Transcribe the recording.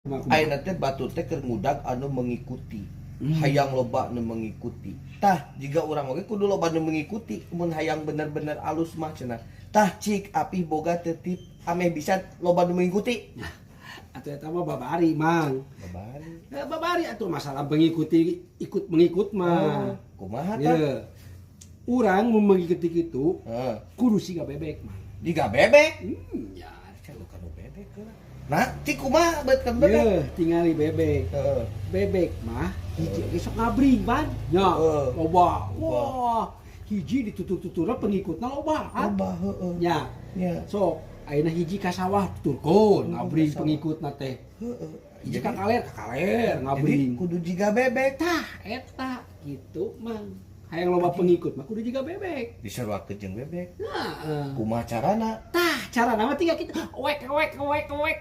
Ayeuna teh batur teh keur ngudag anu mengikuti. Hayang loba nu mengikuti. Tah, jiga urang oge kudu loba nu mengikuti mun hayang bener-bener alus mah cenah. Tah, cik Apih boga teu tip ameh bisa loba nu mengikuti? Atuh eta mah babari, Mang. Babari. Eh, babari atuh masalah mengikuti ikut mengikut mah. Kumaha tah? Ya. Urang mun mengikuti kitu kudu siga bebek, Mang. Jiga bebek. Ya. Cek lu kanu bebek heula. Nah, cik kumaha bet kan bebek? Ye, tingali bebek. Bebek mah hiji ge sok ngabring, Pan. Nya, loba. Wah, hiji ditutur-tuturna pengikutna loba, kan? Loba, heeh. Nya. Sok, ayeuna hiji ka sawah tuturkeun ngabring ka sawah. Pengikutna teh. Hiji ka kaler, ka kaler Jadi ngabring. Kudu jiga bebek. Tah, eta gitu, Mang. Hayang loba pengikut mah kudu jiga bebek. Diseruakeun jeung bebek. Nah, Kumaha carana? Tah, cara nama tiga kita wek wek wek wek wek.